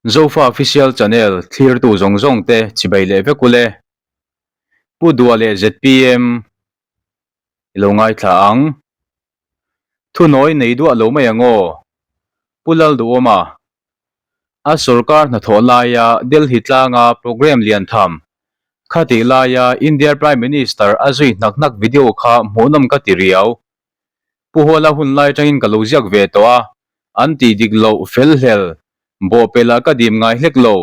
Zofa Official Channel thlirtu zawng zawng te chibai leh vek ule. Pu Dua leh zpm i lo ngaithla ang. Thunawi nei duah lo mai ang aw. Pu Lalduhawma, a sorkar hnathawh laia Delhi tlanga programme lian tham khatih laia India Prime Minister a zui hnak hnak video kha hmuhnawm ka ti riau. Pu Huala hun lai atangin ka lo ziak ve tawh a, an tih dik loh fel hlel, bawhpelh ah ka dim ngai hlek lo.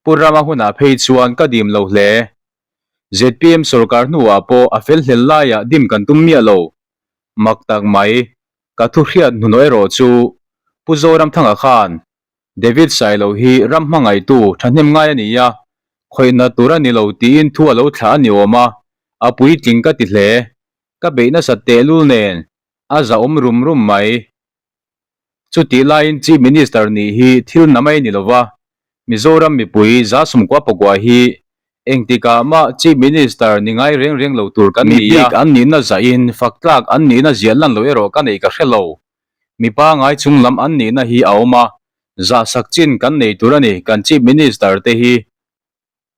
Pu Rama hunah phei chuan ka dim lo hle. Zpm sorkar hnuah pawh a fel hlel laiah dim kan tum miah lo. Mak tak mai, ka thu hriat hnuhnawh erawh chu Pu Zoramthanga khan David Sailo hi ram hmangaihtu thahnem ngai a ni a, khawihna tur a ni lo tiin thu a lo thlah a ni awm a, a puitling ka ti hle. Ka beih nasat tehlul nen a zahawm rum rum mai. Chutih laiin Chief Minister nih hi thil na mai ni lova, Mizoram mipui za sumkua pakua hi engtikah mah Chief Minister ni ngai reng reng lo tur kan ni a. An nihna zahin fak tlak an nihna ziah lan lo erawh ka neih ka hre lo. Mi pangai chung lam an nihna hi a awm a, zahsak chin kan nei tur a ni kan Chief Minister te hi.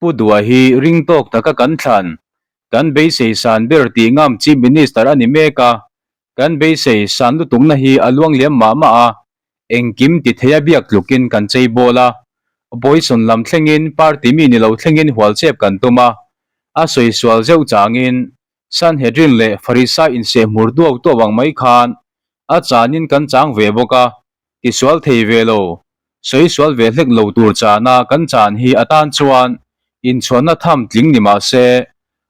Pu Dua hi ring tawk taka kan thlan, kan beisei san ber tih ngam Chief Minister a ni mek a, kan beisei san lutukna hi a luang liam mah mah a, engkim ti theia biak tlukin kan chei bawl a, opposition lam thlengin party mi ni lo thlengin hual chep kan tum a, a sawi sual zeuh changin Sanhedrin leh Farisai insehmur duau tuau ang mai khan a chanin kan chang ve bawk a, Tisual thei ve lo, sawi sual ve hlek lo tur chana kan chan hi a tan chuan inchhuanna tham tling ni mah se,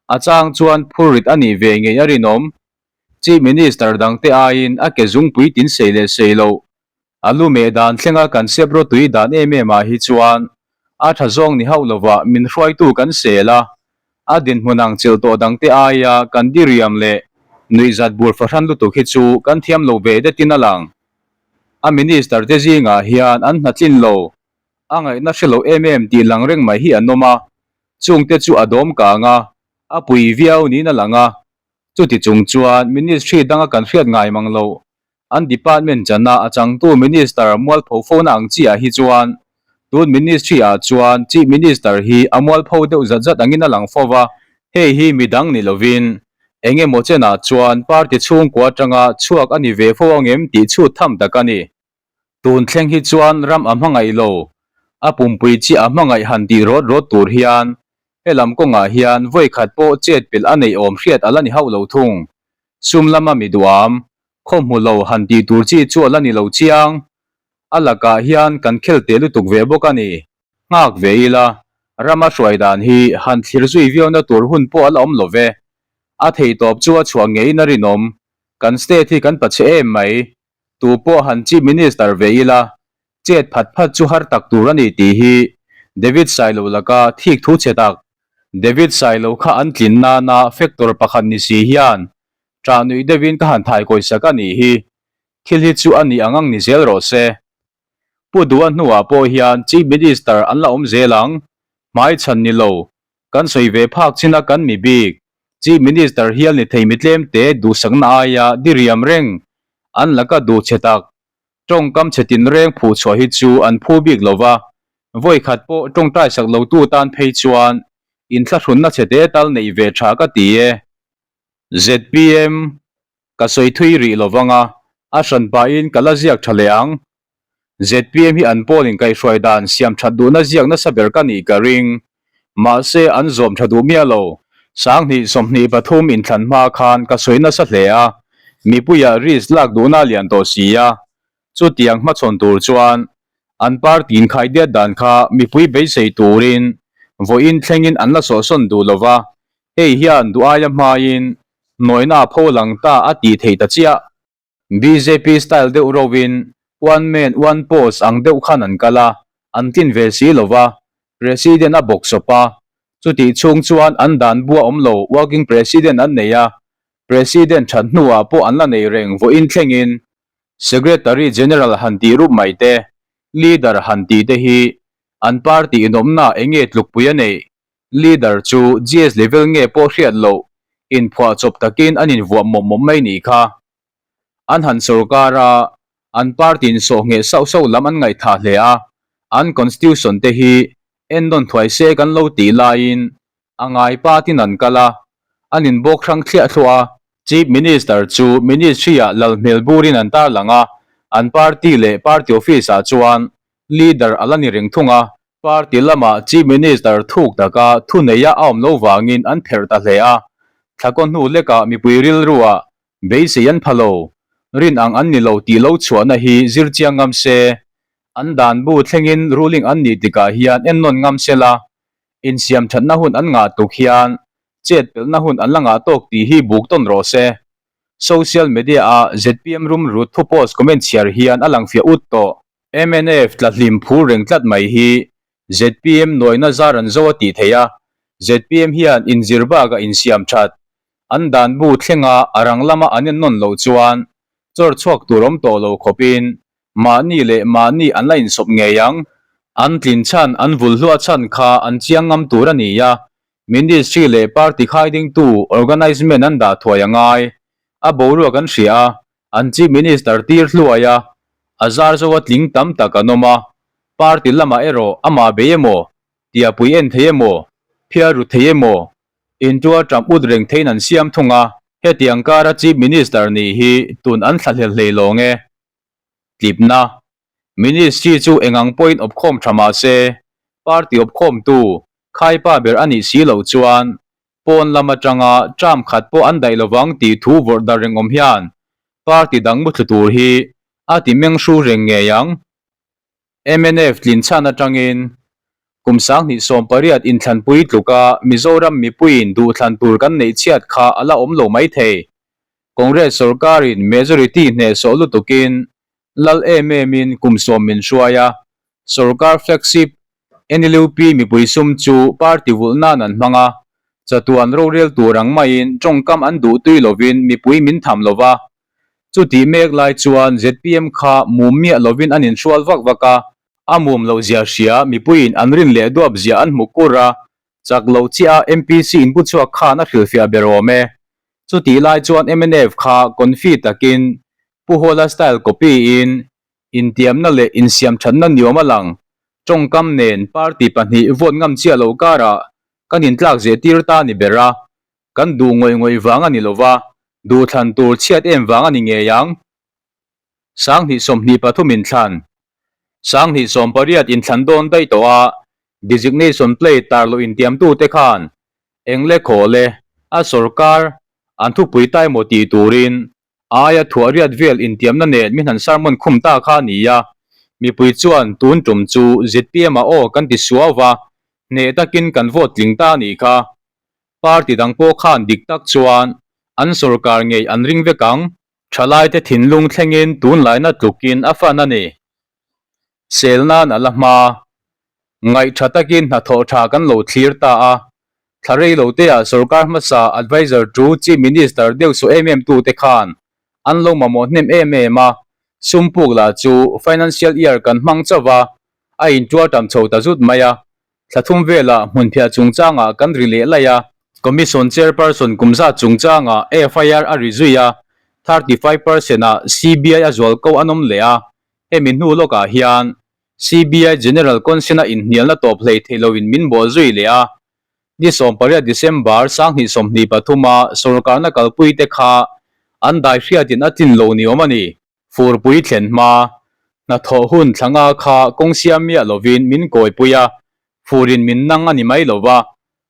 a chang chuan phurrit a nih ve ngei a rinawm. Chief Minister dangte aiin a ke zungpui tin sei leh sei loh, a lu meh dan thlenga kan sep rawtui dan em em ah hi chuan a tha zawng ni hauh lovah min hruaitu kan sel a, a dinhmun ang chilh tawh dangte aia kan diriam leh nuihzat bur fahran lutuk hi chu kan thiam lo ve detin a lang. A minister te zingah hian an hna tlin lo, a ngaihna hre lo em em tih lang reng mai hi an awm a, chungte chu a dawm kang a, a pui viau niin a lang a. Chuti chung chuan ministry danga kan hriat ngai mang lo, an department chana a changtu minister mualpho fona ang chiah hi chuan tun ministry ah chuan chief minister hi a mualpho deuh zat zat angin a lang fo va, hei hi midang ni lovin Eng emaw chenah chuan party chhungkua atanga chhuak a ni ve fo ang em tih chhut tham tak a ni. Tun thleng hi chuan ram a hmangaih lo, a pumpui chiah a hmangaih han tih rawt rawt tur hian helam kawngah hian vawi khat pawh chet pelh a neih awm hriat a la ni hauh lo thung. Sum lama mi duham, khaw hmu lo han tih tur chi chu a la ni lo chiang. A lakah hian kan khel teh lutuk ve bawk a ni. Nghak ve ila, rama hruai dan hi han thlir zui viauna tur hun pawh a la awm lo ve. A theihtawp chu a chhuah ngeiin a rinawm. Kan state hi kan pachhe em mai. Tu pawh han Chief Minister ve ila, chet phat phat chu har tak tur a ni tih hi David Sailo laka thik thu chhe tak. David Sailo kha an tlin nana factor pakhat ni si hian ṭah nuih deuhin ka han thaikawi sak a nih hi. Thil hi chu a nih ang ang ni zel rawh se. Pu Dua hnuah pawh hian Chief Minister an la awm zel ang. Hmai chhan ni lo, kan sawi ve phak chin a kan mi bik. Chief Minister hial ni thei mi tlemte duhsakna aia diriam reng an laka duh che tak. Tawngkam chhe tinreng phuh chhuah hi chu an phu bik lo va, vawi khat pawh tawngtai sak lotu tan phei chuan inthlahrunna chhe te tal neih ve tha ka ti e. Zpm. Ka sawi thui rih lo vang a, a hran pahin ka la ziak tha leh ang. Zpm hi an pawl inkaihhruai dan siam that duhna ziak nasa ber ka nih ka ring. Mahse an zawm tha duh miah lo. Sanghnih 23 inthlan hma khan ka sawi nasa hle a, mipuiah risk lak duhna a lian tawh si a. Chutiang hmachhawn tur chuan an party inkhaidiat dan kha mipui beisei turin vawiin thlengin an la sawhsawn duh lo va, Hei hian duh aia hmain nawina a pho lang ta a tih theih ta chiah. Bjp style deuh rovin one man one post ang deuh khan an kal a, an tlin ve si lo va, President a bawk sawp a, chutih chhung chuan an dan bua awm lo working president an nei a, President that hnuah pawh an la nei reng vawiin thlengin Secretary General han tih rup mai te, Leader han tih te hi an party inawmna enge tlukpui a neih? Leader chu GS level nge pawh hriat loh inphuah chawp takin an invuah mawp mawp mai nih kha. An han sorkar a, an party in sawh ngheh sauh sauh lam an ngaihthah hle a, An constitution te hi ennawn thuai se kan lo tih laiin a ngai pa tin an kal a, an inbawk hrang thliah thluah a. Chief Minister chu Ministry-ah lal hmel burin an tarlang a, an party leh party office-ah chuan leader a la ni reng thung a. Party lamah Chief Minister thuk taka thuneia a awm lo vangin an pherh ta hle a, thlakaw hnu lekah mipui rilruah Beisei an pha lo, rin ang an ni lo tih lo chhuahna hi zir chiang ngam se, an dan bu thlengin ruling an nih tikah hian ennawn ngam se la, insiam thatna hun an ngah tuk hian chet pelhna hun an la ngah tawk tih hi buk tawn rawh se. Social media ah zpm rum rut thu post comment chhiar hian a lang fiah ut tawh. Mnf tla hlim phur reng tlat mai hi zpm nuaina zar an zo a tih theih a, zpm hian inzir bakah insiam that An dan bu thlenga a rang lama an ennawn loh chuan chawr chhuak tur awm tawh lo khawpin mahni leh mahni an la insawp ngei ang. An tlin chhan, an vul hluah chhan kha an chiang ngam tur a ni a, Ministry leh Party khaidingtu organisement an dah thuai a ngai. A boruak an hria a, an Chief Minister tir hluai a, a zar zo a tling tam tak an awm a, Party lamah erawh amah bei emaw, tiapui en thei emaw, phiar ru thei emaw, Intuar ṭam ut reng theiin an siam thung a, hetiang kara Chief Minister nih hi tun an thlahlel hlei lawng e. Tlipna, Ministry chu engang pawhin awpkhawm ṭha mah se, party awpkhawmtu, khaipa ber a nih si loh chuan pawn lam aṭanga ṭam khat pawh an daih lovang tih thu vawrh dar reng awm hian party dang muthlu tur hi a ti meng hru reng ngei ang. Mnf tlin chhan atangin kum 2018 inthlanpui tluka Mizoram mipuiin duhthlan tur kan neih chhiat kha a la awm lo mai thei. Congress sorkarin majority hnehsawh lutukin lal em emin kum sawm min hruai a, sorkar flagship NLUP mipui sum chu party vulh nan an hmang a, chatuan rorel tur ang maiin tawngkam an duh tui lovin mipui min tham lova, Chutih mek lai chuan zpm kha mum miah lovin an inhrual vak vak a, a mum loh zia hria mipuiin an rin leh duap zia an hmu kur a, chak loh chiah a MPC inpu chhuak khan a hrilhfiah ber awm e. Chutih lai chuan mnf kha confi takin Pu Hawla style copy in intiamna leh insiamthatna niawm a lang, tawngkam nen party pahnih vote ngam chiah loh karah kan intlak zehtir ta ni ber a, Kan duh ngawih ngawih vang a ni lo va, duhthlan tur chhiat em vang a ni ngei ang. 2023 inthlan 2018 inthlan dawn daih tawh a, designation plate tar loh intiamtute khan eng le khaw le a sorkar an thupui ta emaw tih turin aia thuah riat vel intiamna nen min han sermon khum ta kha a ni a, mipui chuan tun tum chu zpm ah aw kan ti suau va, hneh takin kan vote tling ta a nih kha. Party dang pawh khan dik tak chuan an sorkar ngei an ring vek ang. Thalaite thinlung thlengin tunlaina tlukin a fan a ni. Sel nan a la hma. Ngaih tha takin hnathawh tha kan lo thlir ta a. Thla rei lo teah sorkar hmasa adviser tu Chief Minister deuh saw em em tute khan an lo mamawh hnem em em a. Sum puk lah chu financial year kan hmang chauh va, a intuar tam chho ta zut mai a. Thla thum velah hmunphiah chungchangah kan ri leh laih a. Commission Chairperson kum zat chungchangah FIR a ri zui a, 35 percent ah CBI a zual ko an awm leh a. Hemi hnu lawkah hian CBI General Consent-a inhnialna tawp hlei theih loin min bawh zui leh a. Ni 18 December 2023 a sorkarna kalpuite kha an dai hriatin a tlin lo ni awm a ni. Furpui thlen hma, hnathawh hun thla nga kha kawng siam miah lovin min kawipui a, furin min nang a ni mai lo va,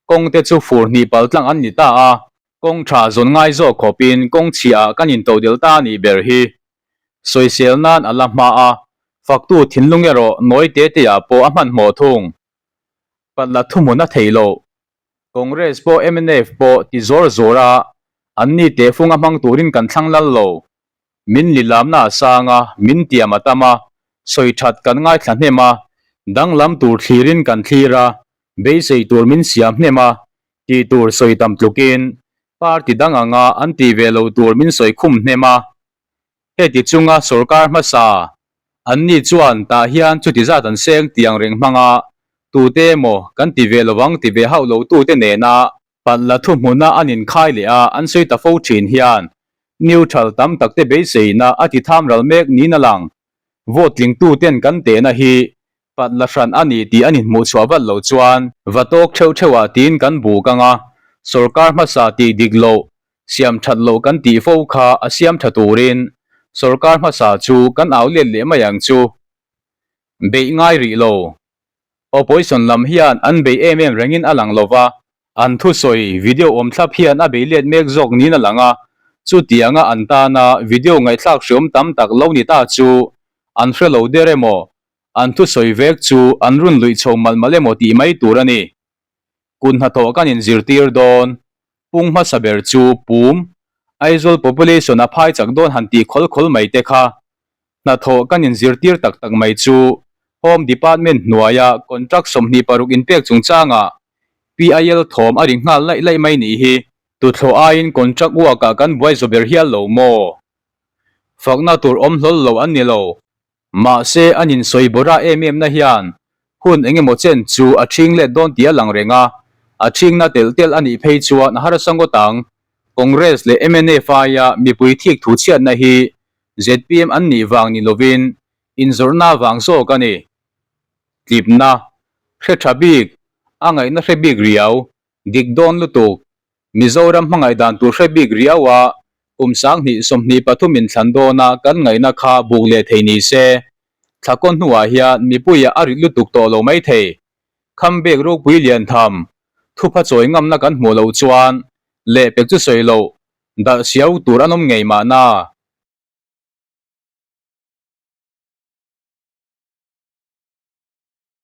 kawng te chu fur hnih pal tlang an ni ta a, kawng tha zawn ngai zawk khawpin kawng chhiah ah kan intodelh ta a nih ber hi. Sawisel nan a la hma a, faktu thinlung erawh nawi te te ah pawh a hmanhmawh thung. Patla thuhmun a theih loh. Congress pawh mnf pawh ti zawr zawr a, anni tehfung a hmang turin kan thlang lal lo. Min lilamna a sang a, min tiam a tam a, sawi that kan ngaithla hnem a, danglam tur thlirin kan thlir a, beisei tur min siam hnem a, tih tur sawi tam tlukin party dang anga an tih ve lo tur min sawi khum hnem a. Heti chunga sorkar hmasa anni chuan tah hian chuti zat an seng tiang reng hmang a, tute emaw kan ti ve lovang ti ve hauh lo tute nena Patla thuhmuna an inkhai leh a, an sawi ta fo thin hian neutral tam takte beiseina a ti tham ral mek niin a lang. Vote tlingtuten kan tehna hi Pat la hran a ni tih an inhmuh chhuah vat loh chuan va tawk theuh theuh ah tiin kan buk ang a, sawrkar hmasa tih dik loh, siam that loh kan tih fo kha a siam tha turin sawrkar hmasa chu kan au let leh mai ang chu. Beih ngai rih lo. Opposition lam hian an beih em em rengin a lang lo va, an thusawi video awm thlap hian a beih let mek zawk niin a lang a, chutianga an tana video ngaihthlak hriawm tam tak lo ni ta chu an hre lo der emaw An thusawi vek chu an run luih chho malh malh emaw tih mai tur a ni. Kut hnathawh kan inzirtir dawn. Pung hmasa ber chu pum, Aizawl population a phai chak dawn han tih khawl khawl mai te kha. Hnathawh kan inzirtir tak tak mai chu Home Department hnuaia contract 26 inpek chungchangah PIL thawm a ri nghal laih laih mai nih hi. Tuthlawh aiin contract uakah kan buai zaw ber hial lo maw? Fakna tur awm hlawl lo an ni lo. Mahse, an insawi bawrah em em na hian hun eng emaw chen chu a ṭhing let dawn tih a lang reng a, a ṭhingna telh telh a nih phei chuan a harsa ngawt ang. Congress leh mnf aia mipui thik thu chhiatna hi zpm an nih vang ni lovin inzawrhna vang zawk a ni. Tlipna, hre ṭha bik, a ngaihna hre bik riau, dik dawn lutuk, Mizoram hmangaih dan tur hre bik riau a, kum 2023 inthlan dawna kan ngaihna kha buk leh thei ni se, thlakawn hnuah hian mipuia a rit lutuk tawh lo mai thei. Khambek ropui lian tham, thupha chawi ngamna kan hmuh loh chuan lehpek chu sawi loh, darh siau tur an awm ngei mahna.